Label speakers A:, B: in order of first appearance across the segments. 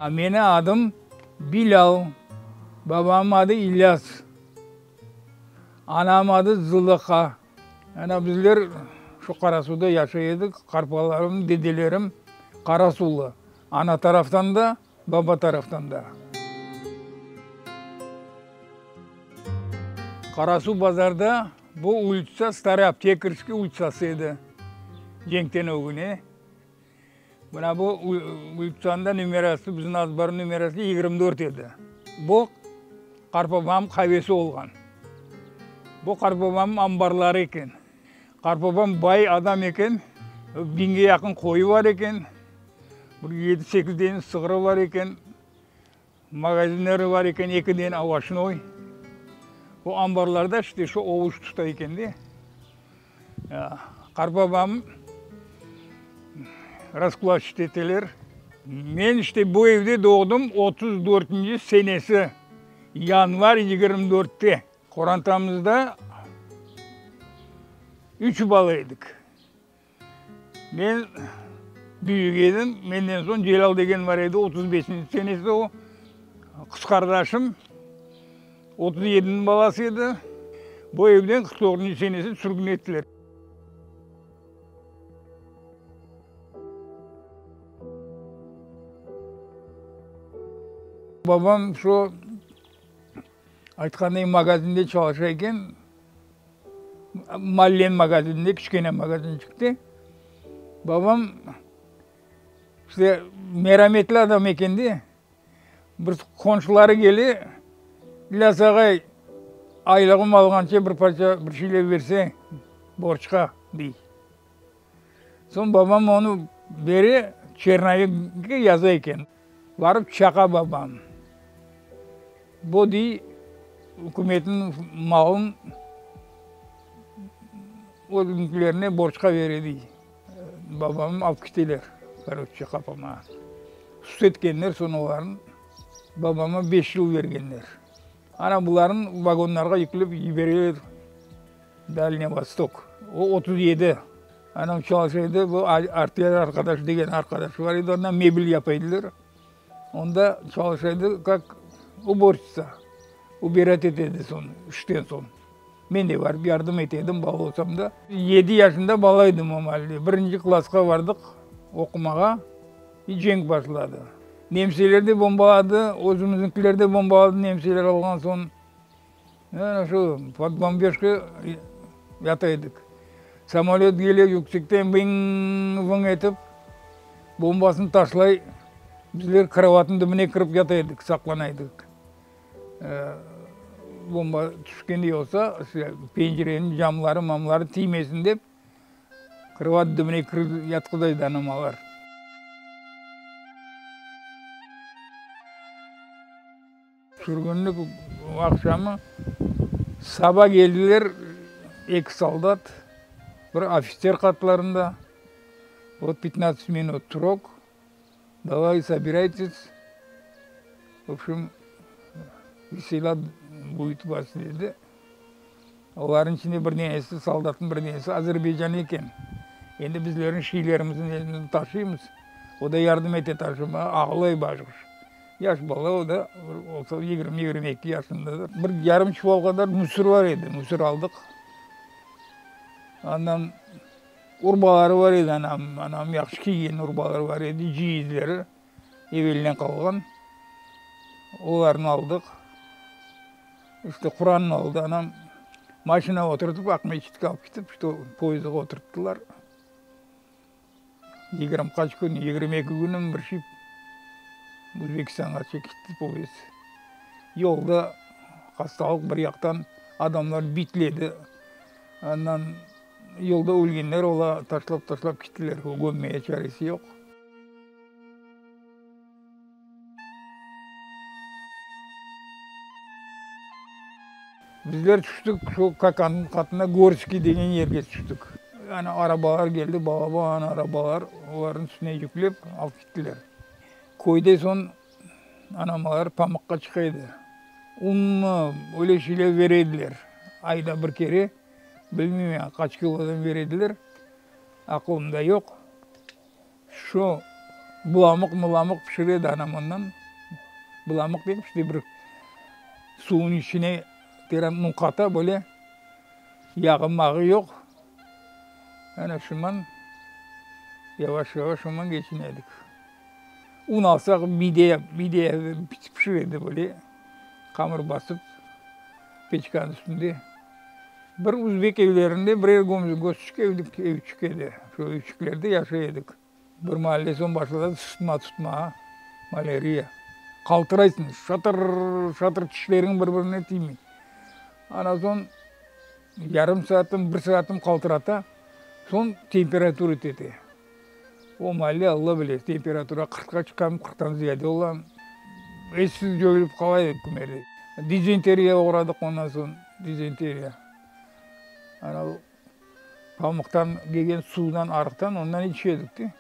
A: Meni adım Bilâl, babamnıñ adı İlyas, anam adı Zılıha. Ana bizler şu Qarasuvda yaşay edik, qartbalarım, dedelerim Qarasuvlı, ana taraftan da, baba taraftan da. Qarasuvbazarda bu ulitsa Starıy Aptekarskiy ulitsası edi cenkten ögüne. Mına bu ulitsanıñ da numerası, bizim azbarnıñ numerası 24 edi. Bu qartbabamnıñ qavesi olğan. Bu qartbabamnıñ ambarları eken. Qartbabam bay adam eken, biñge yaqın qoyu bar eken, bir yedi-sekiz dene sığırı bar eken. Magazinleri bar eken, eki dene ovoşnoy. Bu ambarlarda işte şu ovuş tuta eken de. Qartbabam raskulachit eteler. Men işte bu evde doğdım 34-nci senesi, yanvar 24-te. Qorantamızda üç bala edik. Men büyük edim, menden soñ Celâl degen bar edi, 35-nci senesi o, qız qardaşım, 37-niñ balası edi. Bu evden 49-ncı senesi sürgün ettiler. Babam şu Aytqanday, magazinde çalışa eken, malleniñ magazininde, kiçkene magazinçikte. Babam işte merametli adam eken de, bir qonşuları kele, İlyas ağay, aylığım alğance bir parça bir şeyler berseñ borcqa, dey. Soñ babam onı bere, çernovikke yaza eken. Barıp çaqa babam. Bu, dey, ükümetniñ malın özüniñkilerine borcqa bere, dey. Babamnı alıp keteler, koroçe, qapamağa. Sud etkenler soñ olarnı, babama beş yıl bergenler. Ana bularnı vagonlarğa yüklep yibereler. Dalniy Vostok. O 37. Anam çalışa edi, bu artel arqadaş degen arqadaşı bar edi, onda mebel yapa ediler. Onda çalışa edi, kak uborşitsa, ubirat ete edi soñ, işten soñ. Men de barıp yardım ete edim, bala olsam da. Yedi yaşında bala edim o maalde. Birinci klassqa bardıq oqumağa, i cenk başladı. Nemseler de bombaladı, özümizniñkiler de bombaladı nemseler alğan soñ. Ana şu pod bombeşka yata edik. Samolöt kele yüksekten vıñ-vıñ etip, bombasını taşlay, bizler krovatnıñ dibine kirip yata edik, saqlana edik. Bomba tüşkendey olsa, pencereniñ camları, mamları tiymesin dep, krovat dibine kirip yatqıza edi anamalar. Sürgünlik aqşamı saba keldiler eki soldat, bir ofitser qatlarında, vot pyatnadtsat minut srok, davay sobiraytes, v obşem, veselat budet vas dedi. Olarnıñ içinde bir denesi, soldatnıñ bir denesi Azerbaycan eken. Endi bizlerniñ şeylerimizni elimizni taşıymız, o da yardım ete taşımağa, ağlay başqış. Yaş bala o da, olsa yigirmi, 22 yaşındadır. Bir yarım çuval qadar müsür bar edi, müsür aldıq. Andan urbaları bar edi anam, anam yahşı kiygen urbaları bar edi, ciyizleri evelden qalğan, olarnı aldıq. İşte Qurannı aldı anam, maşinağa oturtıp Aqmescitke alıp ketip, işte poyezdğa oturttılar. Yigirmi qaç kün, 22 künmi bir şey Özbekistanğa çekişti poyezd. Yolda hastalıq bir yaqtan, adamlar bitledi. Andan yolda ölgenler ola, taşlap-taşlap kettiler, kömmege çaresi yoq. Bizler tüştik şu Kakannıñ qatına, Gorskiy degen yerge tüştik. Yani arabalar keldi, balaban arabalar, olarnıñ üstüne yüklep alıp kettiler. Köyde soñ anamalar pamuqqa çıqa edi. Unnı, öyle şeyler bere ediler. Ayda bir kere, bilmeyim yani qaç kilodan bere ediler, aqılımda yoq. Şu. Bulamıq-mulamıq pişire edi anam ondan. Bulamıq dep işte bir suvnıñ içine teren un qata böyle, yağı-mağı yoq. Ana şundan yavaş-yavaş şundan keçine edik. Un alsaq, bide, bide pişire edi böyle, hamır basıp peçkanıñ üstünde. Bir üzbek evlerinde birer gosçik evçik edi, şu evçiklerde yaşay edik. Bir maalde soñ başladı sıtma tutmağa, malâriya. Qaltıraysıñ, şatır, şatır tişleriñ bir-birine tiymey. Ana soñ yarım saatım, bir saatım qaltırata, soñ temperatura tete. O maalde Alla bile, temperatura qırqqa çıqam, qırqtan ziyade olam. Essiz coyulıp qala edik kimerde. Dizenteriyağa oğradıq ondan soñ, dizenteriya. Ana Pamuqtan kelgen suvdan, arıqtan, ondan içe edik de.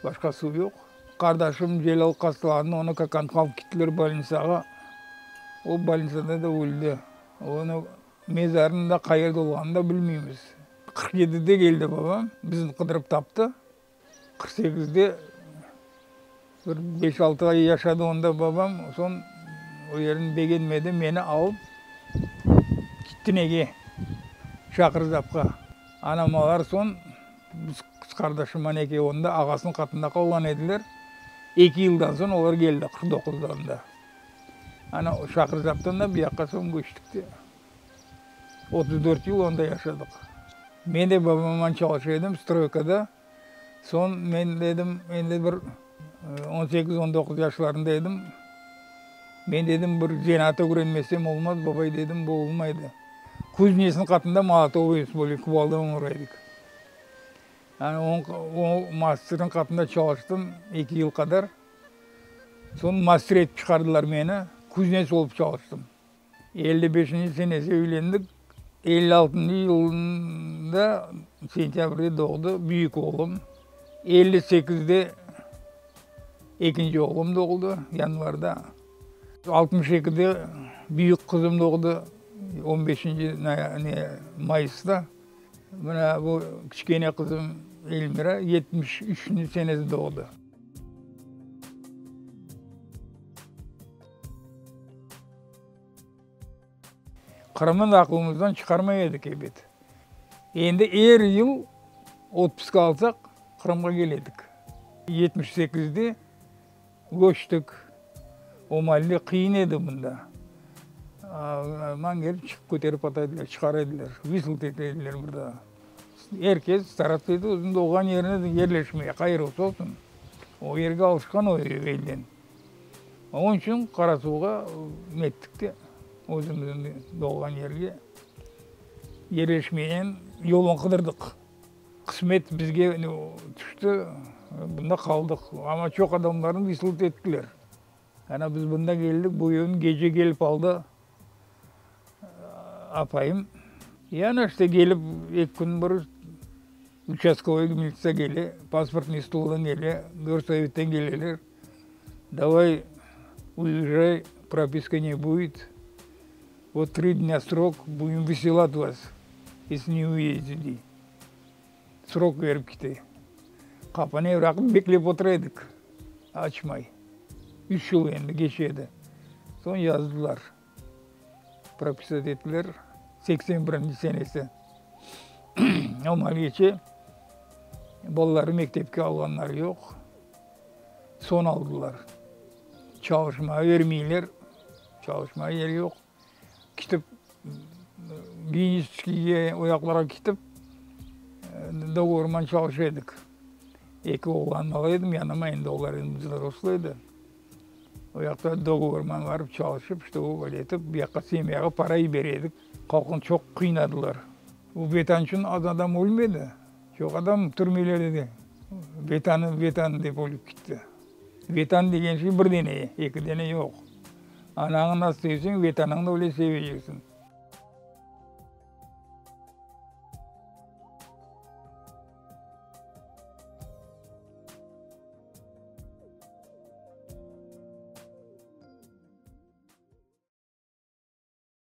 A: Başqa suv yoq. Qardaşım Celâl hastalandı, onı Kokandğa alıp kettiler bolnitsağa. O bolnitsada da öldi. Onı mezarınıñ da qayerde olğanını da bilmeymiz. 47-de keldi babam, bizni qıdırıp taptı. 48-de bir beş-altı ay yaşadı onda babam, soñ o yerini begenmedi, meni alıp gitti nege, Şahrizapqa. Anam olar soñ, biz qız qardaşımman ekevi onda ağasınıñ qatında qalğan ediler. Eki yıldan soñ olar keldi, 49-da anda. Ana Şahrizaptan da bu yaqqa soñ köçtik de. 34 yıl onda yaşadıq. Men de babamman çalışa edim stroykada. Soñ men dedim, endi bir on sekiz, on doquz yaşlarında edim. Men dedim, bir zenaat ögrenmesem olmaz, babay dedim, bu olmaydı. Kuznetsniñ qatında molotovoyız, böyle kuvaldaman ura edik. Yani o masterniñ qatında çalıştım eki yıl qadar. Soñ master etip çıqardılar meni, kuznets olıp çalıştım. 55-nci senesi üylendik, 56-ncı yılında sentâbrde doğdı büyük oğlum. 58-de ekinci oğlum doğdı, yanvarda. 62-de büyük qızım doğdı, on beşinci mayısta. Mına bu kiçkene qızım Elmira 73-nci senesi doğdı. Qırımnı da aqlımızdan çıqarmay edik, ebet. Endi er yıl otpusk alsaq, Qırımğa kele edik. 78-de köçtik. O malle qıyın edi mında. Aman kelip çıqıp köterip ata ediler, çıqara ediler, vısıl ete ediler bir daa. Er kes tarafta edi, özüniñ doğğan yerine yerleşmege, qayır olsa olsun. O yerge alışqan o evelden. Onıñ içün Qarasuvğa nettik de, özümizniñ doğğan yerge yerleşmeynen yolun qıdırdıq. Qısmet bizge tüşti, bunda qaldıq. Amma çoq adamlarnı vıslıt ettiler. Ana biz bunda keldik, bu evni gece kelip aldı apayım. Yani işte kelip eki kün bir Uçastkovoy militsiya kele, pasportnıy stoldan kele, gorsovetten keleler. Davay, uezjay, propiska ne будет, vot tri dnâ srok, budem vıselat vas, esli ne uedete, dey. Srok berip kete. Qapını evraqnı beklep otura edik, açmay. Üç yıl endi keçe edi. Soñ yazdılar. Propisat ettiler, 81-nci senesi. O maalgece balalarnı mektepke alğanları yoq. Soñ aldılar. Çalışmağa bermeyler, çalışmağa yer yoq. Ketip, Geniçeskiyge, o yaqlarğa ketip, dogovorman çalışa edik. Eki oğlannı ala edim yanıma, endi olar endi vzroslıy edi. O yaqta dogovorman barıp çalışıp, işte o böyle etip, bu yaqqa semyağa para yibere edik. Halqnı çoq qıynadılar. Bu Vetan içün az adam ölmedi. Çoq adam türmelerde de Vetanı, Vetan dep ölip kitti. Vetan degen şey bir dene, eki dene yoq. Anañı nasıl sevseñ, Vetanıñnı da öyle seveceksiñ.